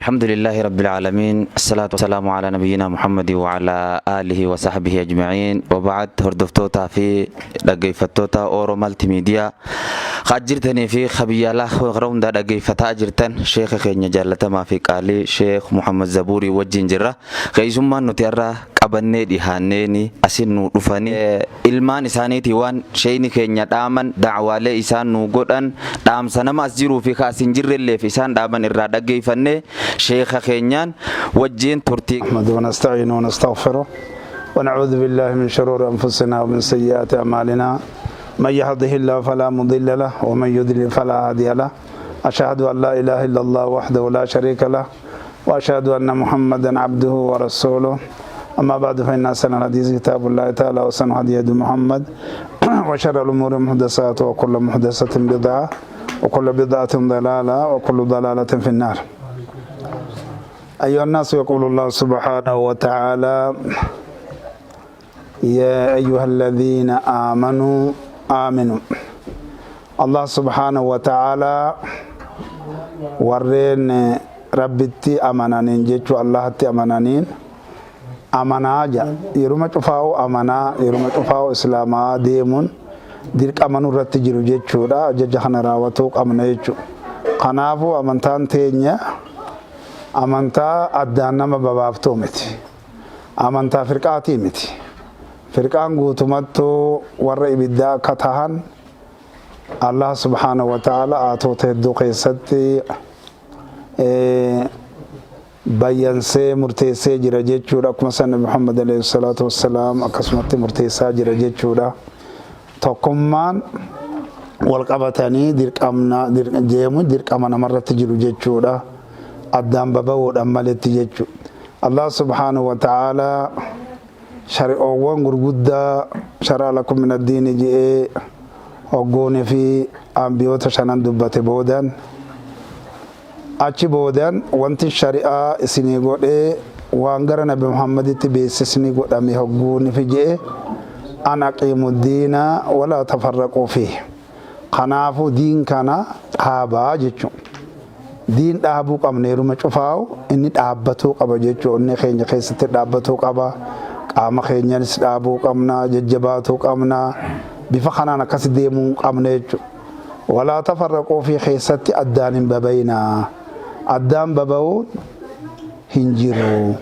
Alhamdulillahi Rabbil Aalamiin Assalaatu Wassalaamu Alaa Nabiyyinaa Muhammadi wa Alaa Aalihi wa Sahbihi Ajma'iin wa ba'ad. Hordoftootaa fi dhaggeeffattoota Oro Multimedia ka jirtanii fi ka biyya alaa karaa hundaa dhaggeeffataa jirtan, sheeka keenya jaallatamaa fi qaalii Sheekh Muhammad Zabuurii wajjin jirra. Keessummaan nuti har'a qabannee dhihaanneeni asin nu dhufanii ilmaan isaaniitii waan sheeyni keenya dhaaman, da'waalee isaan nu godhan, dhaamsa nama as jiruu fi ka as hin jirrelleef isaan dhaaman irraa dhaggeeffannee sheeka keenyaan wajjin turtii. نحمده ونستعينه ونستغفره ونعوذ بالله من شرور أنفسنا ومن سيئات أعمالنا. من يهده الله فلا مضل له ومن يضلل فلا هادي له. أشهد أن لا إله إلا الله وحده لا شريك له وأشهد أن محمدا عبده ورسوله. أما بعد، فإن أحسن الحديث كتاب الله تعالى وأحسن هدي هدي محمد وشر الأمور محدثاتها وكل محدثة بدعة وكل بدعة ضلالة وكل ضلالة في النار. أيها الناس، يقول الله سبحانه وتعالى: يا أيها الذين آمنوا آمنوا. الله سبحانه وتعالى warreen Rabbitti amananiin jechuu, Allahatti amananiin amanaa ja. Yeruma cufaa'u amanaa, yeruma cufaa'u islaamaa deemuun dirqama nurratti jiru jechuudha. Ajaja kana raawwatuu qabna jechuudha. Kanaafuu amantaan teenya amantaa addaan nama babaaftuu miti, amantaa firqaatii miti. Firqaan guutumattuu warra ibiddaa akka tahan Allah subhaanahu wa ta'ala aatoota hedduu keessatti bayyansee murteessee jira jechuudha. Akkuma san Muhammad alayhi salaatu wassalaam akkasumatti murteessaa jira jechuudha. Tokkummaan wal qabatanii dirqamna deemu dirqama namarratti jiru jechuudha. Addaan baba'uudhaan maletti jechuudha. Allah subhaanahu wa ta'ala shari'oowwan gurguddaa شرع لكم من الدين je'ee hogguunii fi ambiyoota shanan dubbate boodan, achi boodan wanti shari'aa isinii godhee waan gara Nabi Muhammaditti beeksisni godhame hogguuni fi je'e أن أقيموا الدين ولا تفرقوا فيه. Kanaafuu diin kana dhaabaa jechuun diin dhaabuu qabna. Yeruma cufaa'u inni dhaabbatuu qaba jechuun inni keenya keessatti dhaabbatuu qaba. Qaama keenyanis dhaabuu qabna, jajjabaatuu qabna. Bifa kanaan akkas deemuu qabna jechuudha. ولا تفرقوا فيه keessatti addaan hin babayinaa. Addaan baba'uun hin jiru,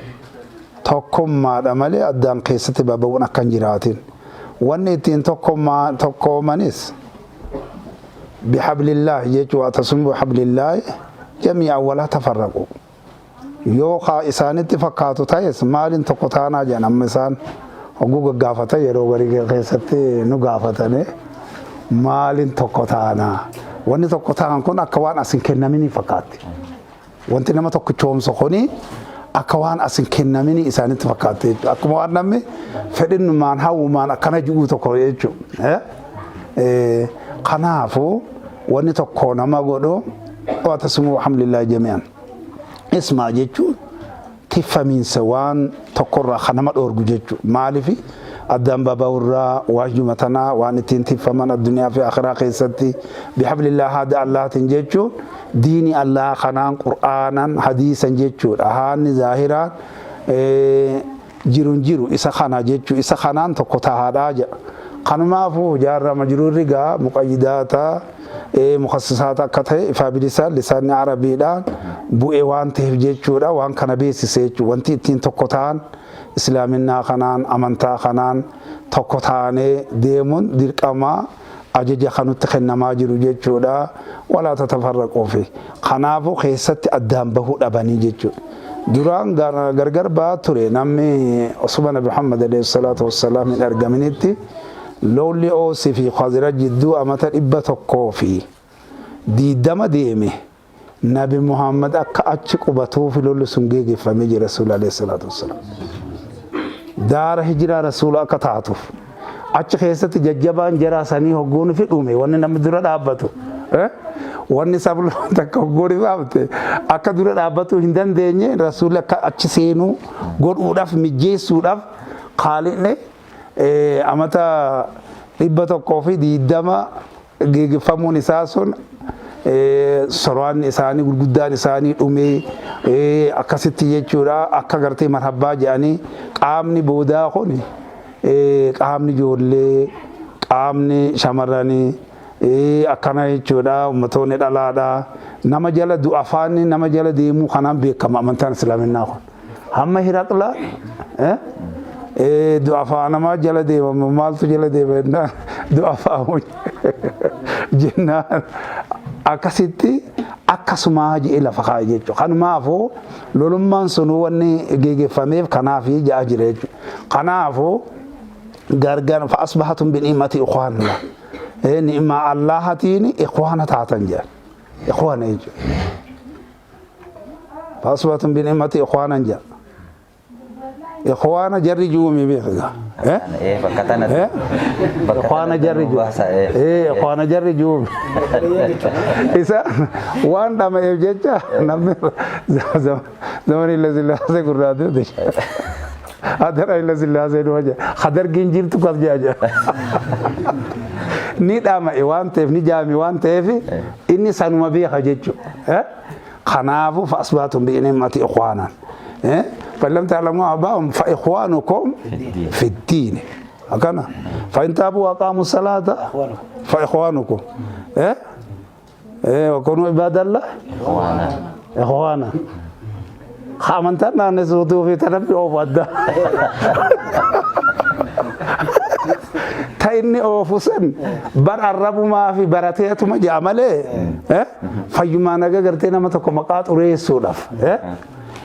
tokkummaadha malee addaan keessatti baba'uun akka hin jiraatin. Wanni ittiin tokkummaa tokkoomanis بحبل الله jechuu. واعتصموا بحبل الله جميعا ولا تفرقوا. Yoo kaa isaanitti fakkaatu ta'es maaliin tokko taanaa jedhan. Amma isaan hogguu gaggaafatan, yeroo garii keessatti nu gaafatane, maaliin tokko taanaa? Wanni tokko ta'an kun akka waan as hin kennaminii fakkaatti. Wanti nama tokkichoomsu kuni akka waan as hin kennaminii isaanitti fakkaatti jechuudha. Akkuma waan namni fedhinnumaan hawwumaan akkana ji'uu tokko jechuudha. Kanaafuu wanni tokko nama godhu واعتصموا بحبل الله جميعا. Ismaa jechuun tiffamiinsa waan tokkorraa kan nama dhoorgu jechuudha. Maalifi addaan baba'urraa waajjuma tanaa waan ittiin tiffaman addunyaa fi akhiraa keessatti بحبل الله haada Allahtiin jechuun diini Allah kanaan, qur'aanan, hadiisan jechuudha. Haanni zaahiraan jirun jiru isa kana jechuu, isa kanaan tokko tahaadhaa jedha. Kanumaafuu jaarraa majruurri gaa muqayyidaata mukassisaata akka ta'e ifaa bilisaan lisaanni arabiidhaan bu'ee waan ta'eef jechuudha. Waan kana beeksise jechuudha. Wanti ittiin tokko ta'an islaaminaa kanaan, amantaa kanaan tokko ta'anii deemuun dirqama ajaja kanutti kennamaa jiru jechuudha. ولا تفرقوا فيه. Kanaafuu keessatti addaan bahuu dhabanii jechuudha. Duraan gargar ba'aa ture namni. Osuma Nabi Muhammad alayhi salaatu wassalaam hin argaminitti lolli Oosii fi Khazraj jidduu amata 120 deeme. Nabi Muhammad akka achi qubatuuf lolli sun geeggeeffamee jira. Rasuula alayhi salaatu wassalaam. Daara hijiraa rasuula akka taatuuf achi keessatti jajjabaan jaraa sanii hogguun fi dhume, wanni namni dura dhaabbatu, wanni sabni takka hogguun dhaabte akka dura dhaabbatu hin dandeenye, rasuulli akka achi seenuu godhuudhaaf mijjeessuudhaaf kaali'ne amata 120 geeggeeffamuun isaa sun Soraan isaanii gurguddaan isaanii dhumee akkasitti jechuudha. Akka gartee marhabbaa jedhanii qaamni boodaa kun, qaamni ijoollee, qaamni shamarranii akkana jechuudha. Ummatoonni dhalaadha. Nama jala du'afaanni nama jala deemuu kanaan beekama amantaan islaaminaa kun. Hamma Hiraqlaa du'afaa namaa jala deemama, maaltu jala deema jennaan du'afaa jennaan akkasitti akkasumaa jedhee lafa kaa'e jechuudha. Kanumaafuu lolummaan sunuu wanni geggeeffameef kanaaf ja'a jira jechuudha. Kanaafuu gargar fa'asbahatum bini'mati ikhwaana, ni'maa Allahatiin ikhwaana taatan jedhan. Ikhwaana jechuudha. Fa'asbahatum bini'mati ikhwaanan jedha. Ikhwaana jarri juumi beeka. Bakka tanatti. Ikhwaana jarri juumi. Ikhwaana jarri juumi. Isa waan dhama'eef jecha namni zamani Haile Sillaasee gurraatee Hadar Haile Sillaasee dhufa jira. Hadargiin jirtu kas jaa. Ni dhama'e waan ta'eef, ni jaame waan ta'eef, inni sanuma beeka jechuudha. Kanaafuu fa'asbaatum bi'ni'mati ikhwaanan. فإن تعلموا آباءهم فإخوانكم في الدين. أكنا فإن تابوا وأقاموا الصلاة فإخوانكم. إيه إيه وكونوا عباد الله إخوانا. إخوانا. خامنتنا نسوتو في تنبي أو فدا ta inni oofu san bar arrabumaa fi barateetuma ja'a malee, fayyumaa naga gartee nama tokko maqaa xureessuudhaaf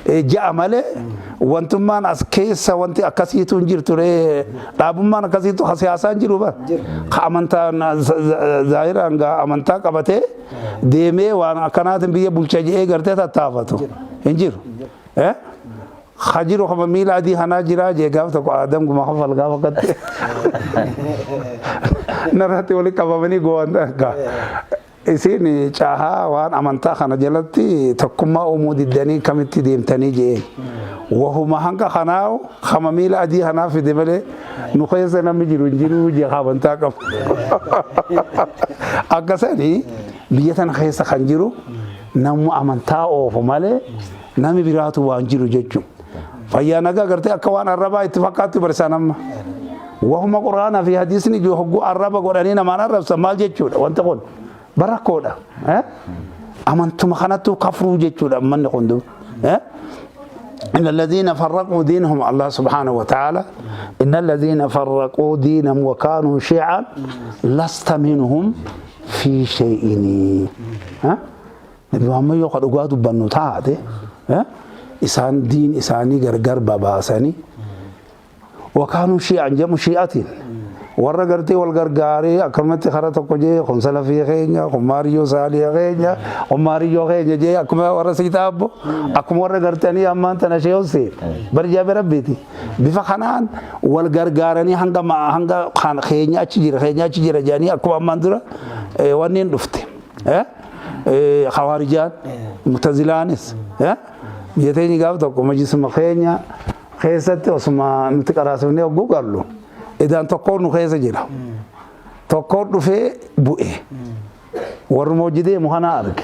ja'a malee, wantummaan as keessa wanti akkasiitu hin jirtu ree. Dhaabummaan akkasiitu ha siyaasaan jiru bar ka amantaan zaahiraan gaa amantaa qabatee deemee waan akkanaatiin biyya bulcha je'ee gartee tattaafatu hin jiru. Ka jiru kama miila adii kanaa jiraa jee. Gaaf tokko Aadam guma kafal gaafa akkatti narratti walitti qabamanii go'an isiin caahaa waan amantaa kana jalatti tokkummaa uumuu diddanii kamitti deemtanii jeen. Wahuma hanga kanaa kama miila adii kanaa fide malee nu keessa namni jiru hin jiru jee amantaa qabu. Akkasanii biyya tana keessa kan jiru namni amantaa oofu malee namni biraatu waan jiru jechuudha. Fayyaa nagaa gartee akka waan arrabaa itti fakkaatti barsiisan amma. Wahuma quraanaa fi hadiisni jiru hogguu arraba godhanii namaan arrabsan maal jechuudha wanti kun barakkoodha. Amantuma kanattuu kafruu jechuudha manni kun duuba. إن الذين فرقوا دينهم، الله سبحانه وتعالى، إن الذين فرقوا دينهم وكانوا شيعا لست منهم في شيء. ها؟ Nabi Muhammad yoo dhugaa dubbannu taate, isaan diin isaanii gargar babaasanii وكانوا شيعا جمع شيعة, warra gartee wal gargaaree akkanumatti kara tokko jee, kun salafii keenya, kun maariyyoo saalii keenya, kun maariyyoo keenya jee, akkuma warra siitaabbo, akkuma warra gartanii ammaan tana sheehosse barjaabe rabbiiti. Bifa kanaan wal gargaaranii hanga hanga keenya achi jira, keenya achi jira jedhanii, akkuma ammaan dura wanni hin dhufte. Khawaarijaan mutazilaanis biyya teenya gaaf tokko majlisuma keenya keessatti osuma nuti qaraasifnee hogguu gallu idaan tokkoon nu keessa jira. Tokkoon dhufee bu'e. Warruma hojii deemu kana arge.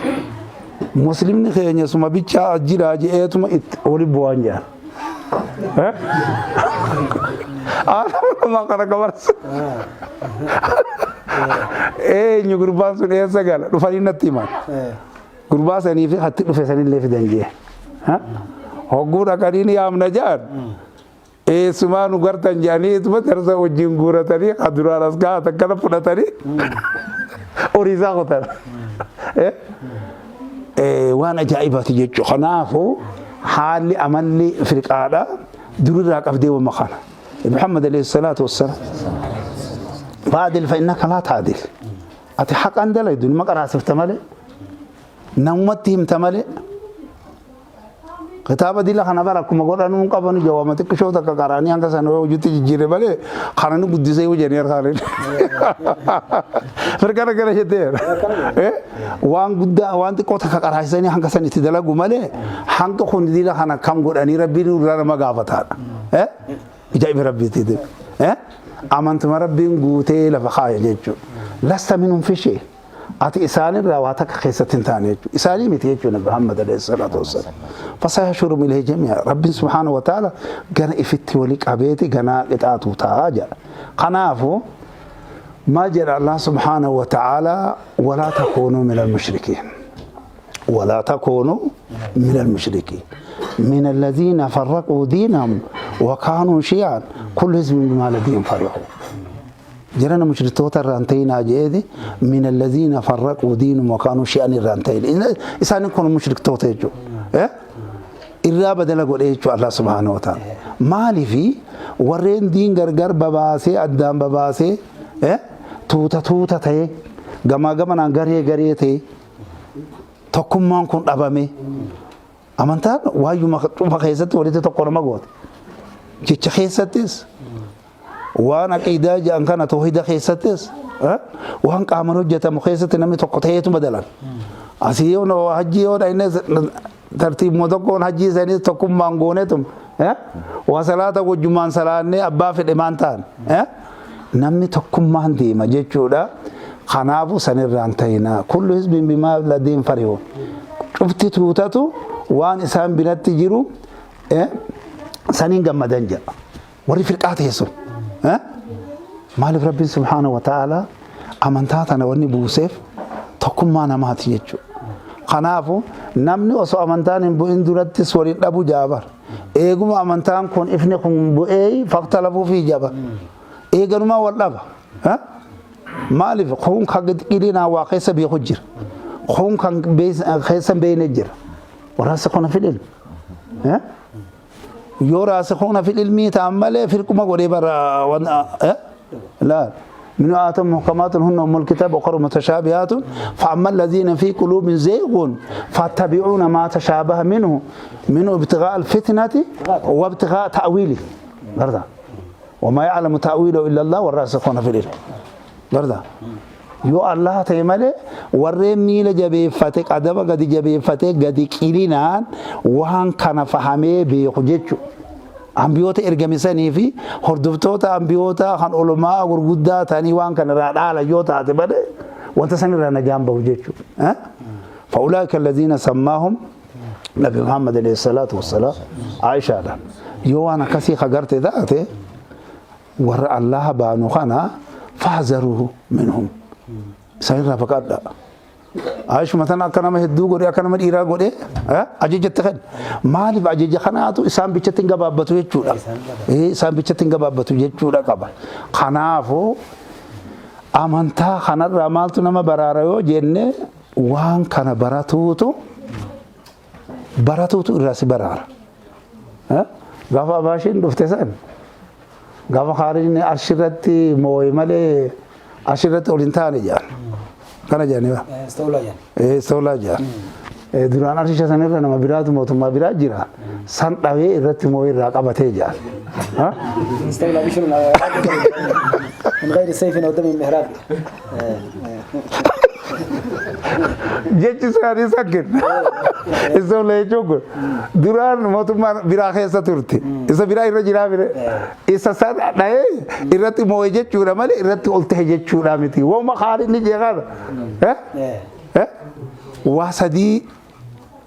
Muslimni keenya suma bichaa jira je'eetuma itti oli bu'aan jedhan. Nama kana qabarsa. Eenyu gurbaan sun, eessa gala dhufanii natti himan. Gurbaa sanii fi hatti dhufe sanillee fidan jee. Hogguu dhaqanii ni yaamna jedhan. Eessumaa nu gartan jedhanii ituma darsa wajjin guuratanii kan duraan as kaa'atan kana fudhatanii horii isaa qotan. Waan ajaa'ibaati jechuudha. Kanaafuu haalli amalli firqaadha durirraa qabdee wama kana. Muhammad عليه الصلاة والسلام فاعدل فإنك لا تعدل. Ati haqaan dalaydu nima qaraasifta malee, namumatti himta malee. Kitaaba dila kana bara akkuma godhanuu hin qabanu, jawaama xiqqishoo takka qaraanii hanga sana hojiitti jijjiire malee kana nu guddisee hojjanii harkaan. Firqana gara jettee waan guddaa waan xiqqoo takka qaraasisanii hanga san itti dalagu malee, hanga kun dila kana kam godhanii rabbiin irraa nama gaafataadha. Ajaa'iba rabbiiti. Amantuma rabbiin guutee lafa kaaya jechuudha. لست منهم في شيء. Ati isaanirraa waa takka keessatti hin taane jechuudha. Isaanii miti jechuudha Nabi Muhammad alayhi salaatu wassalaam. Fasayahshuruhum ilayhi jamii'a. Rabbiin subhaanahu wa ta'ala gana ifitti wali qabeeti ganaa qixaatu ta'a jedha. Kanaafuu maal jedha Allah subhaanahu wa ta'ala? Walaa takuunuu minal mushrikiin. Walaa takuunuu minal mushrikiin. من الذين فرقوا دينهم وكانوا شيعا كل حزب بما لديهم فرحون. Jarana mushriktoota irraa hin ta'inaa je'eeti, min alladhiina farraquu diinum wa kaanuu shi'an irraa hin ta'in. Isaan kun mushriktoota jechuudha. Irraa badala godhee jechuudha Allah subhaanahu wa ta'ala. Maaliifi warreen diin gargar babaasee, addaan babaasee, tuuta tuuta ta'ee, gamaa gamanaan garee garee ta'ee, tokkummaan kun dhabame. Amantaan waayyuma cufa keessatti walitti tokko nama goote. Jecha keessattis, waan aqiidaa jedhan kana toohida keessattis, waan qaaman hojjetamu keessatti namni tokko ta'eetu badalan. Asii yoo hajjii yoo dhayne tartiibuma tokkoon hajjii isaanii tokkummaan goonetum, waa salaata wajjumaan salaannee abbaa fedhe maan ta'an namni tokkummaan deema jechuudha. Kanaafuu sanirraan ta'inaa, kullu hizbin bimaa ladeen farihuun, cufti tuutatu waan isaan biratti jiru saniin gammadan jedha. Warri firqaa ta'e sun maaliif? Rabbiin subhaanahu wa ta'ala amantaa tana wanni buuseef tokkummaa namaati jechuudha. Kanaafu namni osoo amantaan hin bu'in durattis waliin dhabu jaabar. Eeguma amantaan kun, ifni kun bu'ee, faqtalafuu fi jaba. Eeganumaa wal dhaba. Maaliif? Kun kan qilinaa waa keessa beeku jira. Kun kan keessa hin beekne jira. Waraasikhuna fil ilmi. Yoo raasikhuna fil ilmii ta'an malee firquma godhee bara laal. من آيات محكمات هن أم الكتاب وأخر متشابهات فأما الذين في قلوبهم زيغ فاتبعون ما تشابه منه ابتغاء الفتنة وابتغاء تأويله برضه وما يعلم تأويله إلا الله والراسخون في العلم برضه. Yoo Allah ta'e malee warreen miila jabeeffate, qadama gadi jabeeffate, gadi qilinaan waan kana fahamee beeku jechuudha. Ambiyoota ergamisanii fi hordoftoota ambiyoota kan olumaa gurguddaa ta'anii waan kana irraa dhaala yoo taate malee wanta san irraa nagaan bahu jechuudha. فأولئك الذين سماهم نبي محمد عليه الصلاة والسلام عائشة yoo waan akkasii kagarte taate, warra Allah baanu kana فاحذروا منهم, isaan irraa baqadha. Aishuma tana akka nama hedduu godhe, akka nama dhiiraa godhe ajajatti kan maaliif ajaja kanaatu isaan bichatti hin gabaabbatu jechuudha. Isaan bichatti hin gabaabbatu jechuudha qaba. Kanaafuu amantaa kanarraa maaltu nama baraara yoo jenne, waan kana baratuutu irraa si baraara. Gaafa abaashiin dhufte san, gaafa khaarijni arshirratti moo'e malee arshirratti ol hin taane jedhan. Kana jedhanii ba? Istawlaa jedhan. Istawlaa jedhan. Duraan arshisha sanirra nama biraatu, mootummaa biraa jira. San dhawee irratti moo'ee irraa qabatee jedhan. استولى بشر من غير سيف أو دم مهراق. Jechi isaanii sakkin. Istawlaa jechuun kun duraan mootummaa biraa keessa turte. Isa biraa irra jiraa bire. Isa san dhahee irratti moo'e jechuudha malee irratti ol ta'e jechuudha miti. Wooma khaalijni jeeqaadha. Waa sadii,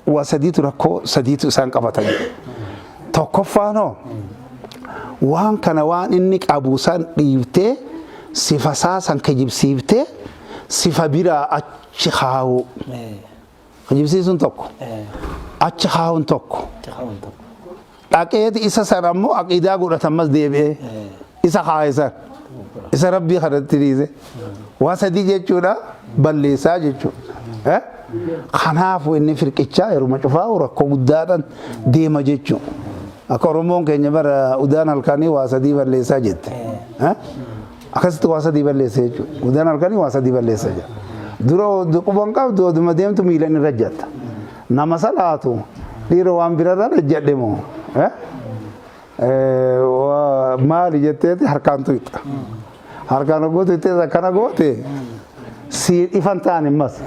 waa sadiitu, rakkoo sadiitu isaan qabatan. Tokkoffaanoo waan kana, waan inni qabu san dhiiftee, sifa isaa san kijibsiiftee sifa biraa achi kaa'u. Kijibsiisuun tokko. Achi kaa'uun tokko. Dhaqeeti isa san ammoo aqiidaa godhatan mas deebi'ee isa kaa'e san. Isa rabbii kanatti dhiise. Waa sadii jechuudha, balleessaa jechuudha. Kanaafuu inni firqichaa yeruma cufaa rakkoo guddaadhaan deema jechuudha. Akka Oromoon keenya bara udaan halkanii waa sadii balleessaa jette. Akkasitti waa sadii balleessa jechuudha. Udaan halkanii waa sadii balleessa jedha. Dura quban qabdu, oduma deemtu miilan irra jatta. Nama salaatu dhiira waan birarra ejjadhe moo? Maali jetteeti harkaan tuyxa. Harkaan hogguu tuyxees akkana goote si ifan ta'an immas.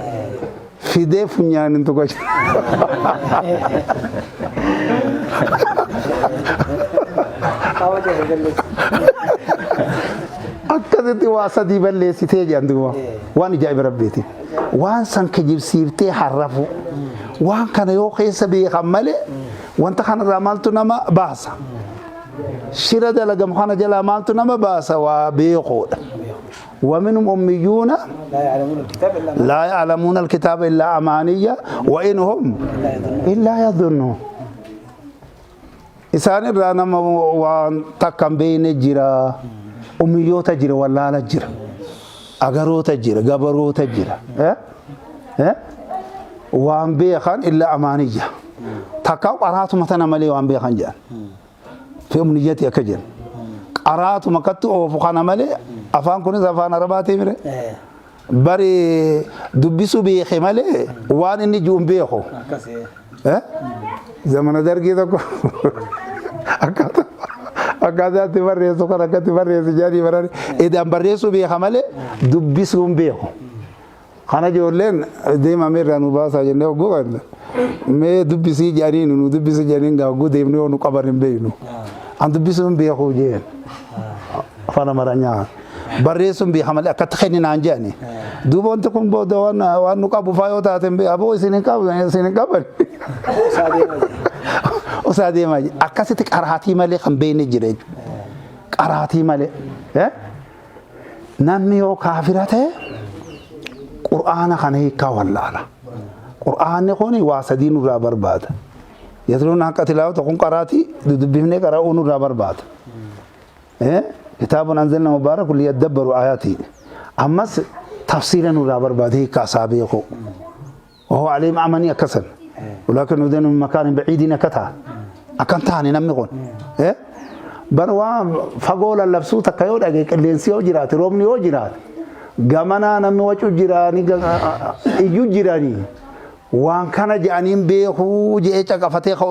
Fidee funyaan hin tuqa. Qaama keessa balleessu. Akkasitti waa sadii balleessitee jedhan duuba. Waan ijaa'iba rabbiiti. Waan san kijibsiiftee harrafu. Waan kana yoo keessa beekan malee wanta kanarraa maaltu nama baasa? Shira dalagamu kana jalaa maaltu nama baasa? Waa beekuudha. ومنهم أميون لا يعلمون الكتاب إلا لا يعلمون الكتاب إلا أمانية وإن هم إلا يظنون. Isaan irraa nama waan takka hin beekne jira. Ummiyyoota jira, wallaala jira. Agaroota jira, gabaroota jira. Waan beekan illa amaaniyya. Takka qaraatuma tana malee waan beekan jedhan. Fi umniyyati akka jedhan. Qaraatuma akkatti oofu kana malee afaan kunis afaan arabaatii mire. Bari dubbisuu beeke malee waan inni jiru hin beeku. Zamana dargii tokko akkaataa itti barreessu kan akkatti barreessu jedhanii baran edaan barreessuu beeka malee dubbisuu hin beeku. Kana ijoolleen deemame irraa nu baasaa jennee hogguu qabna. Mee dubbisii jedhanii nu dubbisii jedhanii gaa hogguu deemnee yoo nu qaban hin beeknu. An dubbisuu hin beeku jeen. Afaan Amaranyaa. Barreessuun beeka malee akkatti kenninaan jedhani. Duuba wanti kun booda waan nu qabu faa yoo taate hin beeku. Aboo isin hin qabu isin hin qaban. Osaa deemaa jira. Akkasitti qaraatii malee kan beekne jira jechuudha. Qaraatii malee. Namni yoo kaafira ta'e Qur'aana kana hiikkaa wallaala. Qur'aanni kun waa sadii nurraa barbaada. Yatluun haqqa tilaawata kun qaraatii dudubbifnee qara'uu nurraa barbaada. Kitaabun anzalna mubaarakun liyadabbaru aayatii. Ammas tafsiira nurraa barbaada hiikkaa isaa beekuu. Wahoo aleem amanii akkasan. Walaakin nudeen min makaanin baciidiin akka ta'a. Akkan taane namni kun. Bar waan fagoo lallabsuu takka yoo dhage qilleensi yoo jiraate roobni yoo jiraate gamanaa namni wacu jiraanii iyyuu jiranii waan kana jedhaniin beekuu je'ee caqafatee ka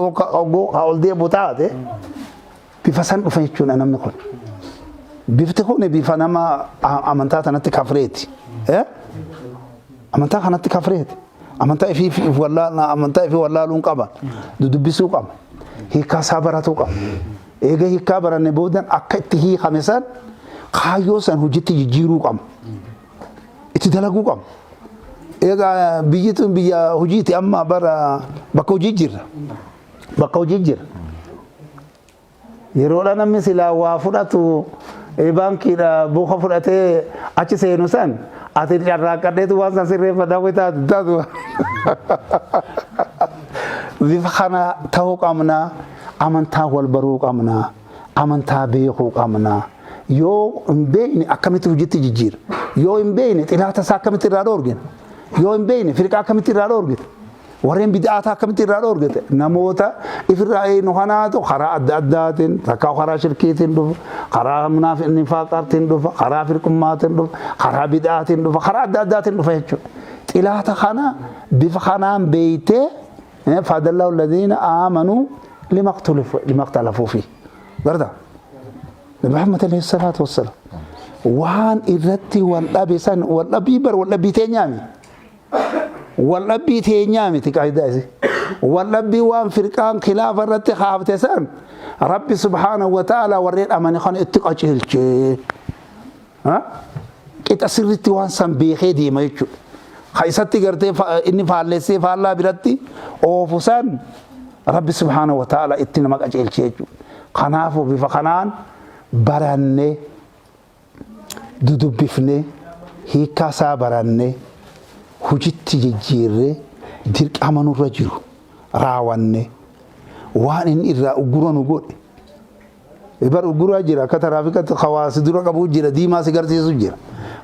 ol deebi'u taate bifa san dhufa jechuudha namni kun. Bifti kun bifa nama amantaa tanatti kafreeti. Amantaa kanatti kafreeti. Amantaa ifii amantaa ifii wallaaluun qaba. Dudubbisuu qaba. Hiikkaa isaa baratuu qaba. Eega hiikkaa baranne boodan akka itti hiikame san kaayyoo san hojiitti jijjiiruu qaba. Itti dalaguu qaba. Egaa biyyi tun biyya hojiiti amma bara bakka hojii jirra. Bakka hojii jira. Yeroodha namni silaa waa fudhatu baankiidha buuka fudhatee achi seenu san ati carraaqqadheetu waan san sirreeffadhaa wayi taatu taatu. Bifa kana ta'uu qabna. Amantaa wal baruu qabna. Amantaa beekuu qabna. Yoo hin beekne akkamitti hojiitti jijjiira? Yoo hin beekne xilaata isaa akkamitti irraa dhoorgina? Yoo hin beekne firqaa akkamitti irraa dhoorgina? Warreen bid'aataa akkamitti irraa dhoorgite? Namoota ifirraa eeynu kanaatu karaa adda addaatiin takkaa karaa shirkiitiin dhufa, karaa nifaaqaatiin dhufa, karaa firqummaatiin dhufa, karaa bid'aatiin dhufa, karaa adda addaatiin dhufa jechuudha. Xilaata kana bifa kanaan beeytee faadallahu alladhiina aamanuu lima iktalafuu fi. Garta? Nabi Muhammad alayhi salaatu wassalaam waan irratti wal dhabe san wal dhabbii bar wal dhabbii teenyaami. Waldhabbii teenyaa miti qaayidaa isi. Waldhabbii waan firqaan khilaafa irratti kaafte san Rabbi subhaanahu wa ta'ala warreen amane kana itti qajeelche. Qixa sirriitti waan san beekee deema jechuudha. Ka isatti gartee inni faallessee faallaa biratti oofu san Rabbi subhaanahu wa ta'ala itti nama qajeelche jechuudha. Kanaafuu bifa kanaan barannee dudubbifnee, hiikkaa isaa barannee, hujitti jijjiirree, dirqama nurra jiru raawannee, waan inni irraa uggura nu godhe. Bar ugguraa jira akka taraafikatti hawaasi dura qabuu jira diimaa si garsiisu jira.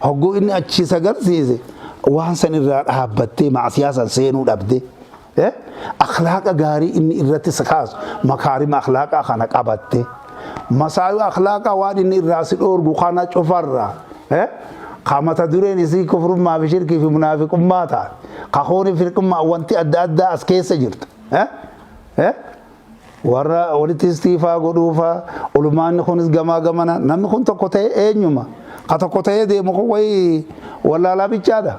Hogguu inni achi isa garsiise waan san irraa dhaabbattee maasiyaa san seenuu dhabdee. Akhlaaqa gaarii inni irratti si kaasu makaarima akhlaaqaa kana qabatte. Masaayuu akhlaaqaa waan inni irraa si dhoorgu kana cufarraa. Ka mata dureen isii kufrummaa fi shirkii fi munaafiqummaa taate. Ka kooni firqummaa wanti adda addaa as keessa jirtu. Warra walitti istiifaa godhuufaa ulumaanni kunis gamaa gamana namni kun tokko ta'e eenyuma. Ka tokko ta'ee deemu kun wayii wallaalaa bichaadha.